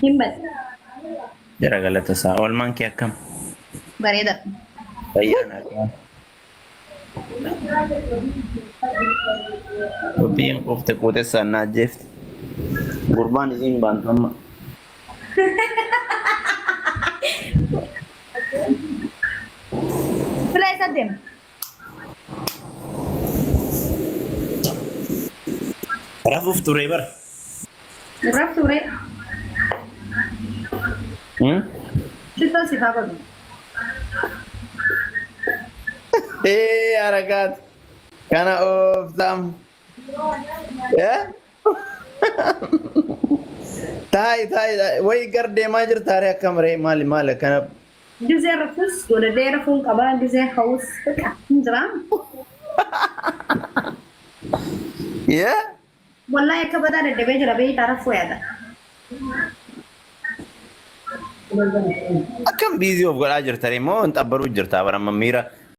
Hin bade. Jara galata isaa. Oolmaan kee akkam? Bareeda. Fayyaa naa. Dubbiin qufte quutessaan na ajjeefte. Gurbaan isiin baantu amma. Fila isa deema. Rafuuf ture bara. Raftuu ree. Shittoo siif haa godhu. Ee harakaat kana ooftam. Eh? Taa'i taa'i wayi gar deemaa jirta ree akkam ree maali maali akkana. Gizee rafus godhadhee rafuun qaba gizee ka'us baqa hin jiraa. Yeah? Wallahi akka badaa dadhabee jira beektaa rafuu yaada. Akkam biizii of godhaa jirta ree moo hin xabbaruu jirta bara amma miira.